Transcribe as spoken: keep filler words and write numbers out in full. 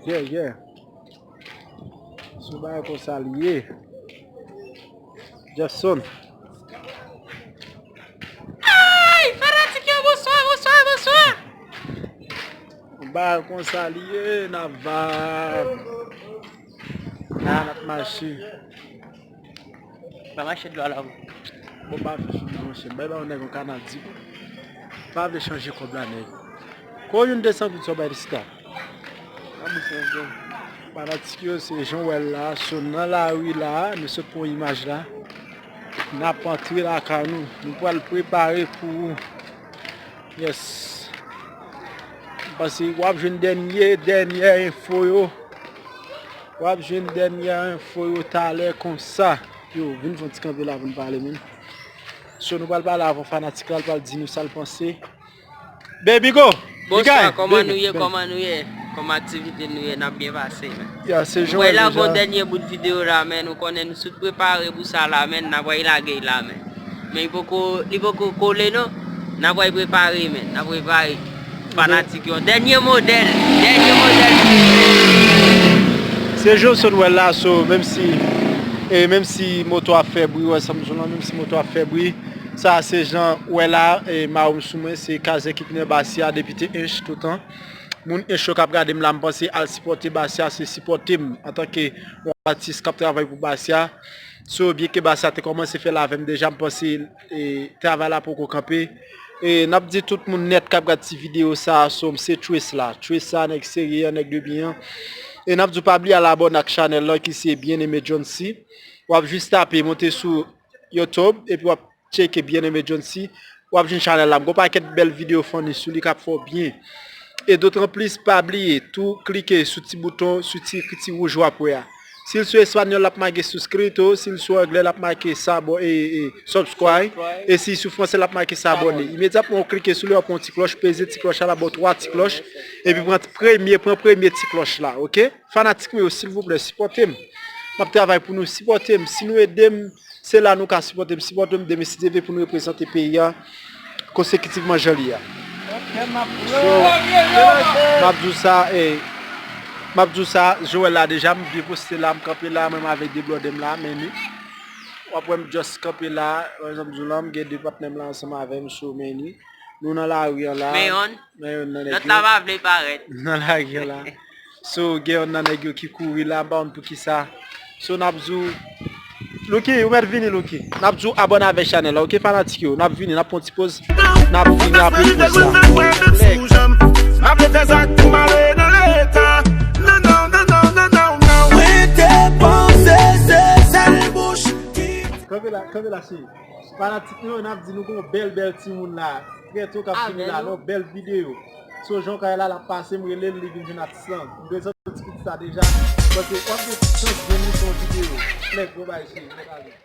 Yeah, yeah. Se yon bagay konsa li ye. Jason. Ay, fanatik yo, bonswa, bonswa, bonswa. Yon bagay konsa li ye, n ap vibe. N ap mache. Pa mache dlo a la, wi. Bon, pa vle fini, monchè. Bay ba yon nèg yon kanadi. Pa vle chanje kòb la, nèg. Ko youn desan goud sa w bay li sita. Fanatik yo, se jan w wè l la. So, nan lari la, nou sot pran imaj la. N ap antre lakay nou. Nou pral prepare pou ou. Yes. M panse w ap jwenn dènye, dènyè enfo yo. W ap jwenn dènyè enfo yo talè konsa. Yo, vin fè yon ti kanpe la pou n pale, menm. So, nou pral pale avè fanatik la, l pral di nou sa l panse. Baby go! Bonswa, kòman nou ye, kòman nou ye? Kòman aktivite nou ye? N ap byen pase, men. Ya, se jan w wè l la, gon dènye bout videyo la, men, nou konnen nou sot prepare pou sa la, men, n ap pral lage l la, men. Men li poko, li poko kole non. N ap pral prepare, men. N ap prepare. Fanatik yo. Dènye modèl. Dènye modèl. Se Joson wè la, so, menm si, e, menm si moto ap fè bri, wè sa m di w lan, menm si moto ap fè bri, sa se jan wè la, e, mawon sou mwen, se Kazèk ki nan Basya, depite Ench toutan. Moun Ench yo k ap gade m la, m panse al sipòte Basya, se sipòte m antanke yon atis k ap travay pou Basya. So, byenke Basya te kòmanse fè l avè m deja, m panse, e, travay la poko kanpe. E n ap di tout moun nèt k ap gad ti videyo sa a, so, m se Trace la. Trace sa, nèg serye an, nèg de byen an. E n ap di w pa bliye al abòne ak chanèl lan ki se Bien Aimé Johncy. W ap jis tape, monte sou YouTube, epi w ap tcheke Bien Aimé Johncy, w ap jwenn chanèl la. M gon pakèt bèl videyo funny sou li k ap fè w byen. E dotan plis, pa bliye tou klike sou ti bouton, sou ti ekriti wouj w ap wè a. Si l sou espanyòl, l ap make suscrito. Si l sou anglè, l ap make sabo-, e, e, subscribe. E si sou fransè, l ap make s'abonner. Imedyatman w klike sou li, w ap wè yon ti klòch, peze ti klòch la, l ap ba w twa ti klòch. Epi pran premye, pran premye ti klòch la, oke? Fanatik mwen yo, silvouplè, sipòte m. M ap travay pou nou, sipòte m. Si nou ede m, se la nou ka sipòte m. Sipòte m demen, si Dye vle, pou nou reprezante peyi a konsekitivman jan li ye a. So, m ap di w sa, e, m ap di w sa, Joel la deja, m byen poste la, m kanpe la, menm avèk de blòdè m la, men ni. W ap wè m just kanpe la, jan m di w lan, m gen de patnè m la ansanm avè m, so, men ni. Nou nan lari an la. Men yonn. Men yonn nan nèg yo. Lòt la pa vle parèt. Nan lari an la. So, gen yonn nan nèg yo ki kouri la, m pa konn poukisa. So, n ap di w, Louky, ou mèt vini, Louky. N ap di w abòne avèk chanèl la, oke, fanatik yo? N ap vini, n ap pran ti poz. N ap vini apre poz la. M ap fè sa tou mare nan leta. Non, non, non, non, non, non, non. Mwen te panse se sèl bouch ki Kanpe la, kanpe la, cheri. Fanatik nou yo, n ap di nou gon bèl, bèl timoun la. Trèto k ap vini la, nan yon bèl videyo. So, jan w ka wè la, l ap pase, m rele l, li vin jwenn atis lan. M prezante ti pitit sa deja. Paske w ap gen chans jwenn li sou yon videyo. Nèg, bon bagay, cheri, nèg ale.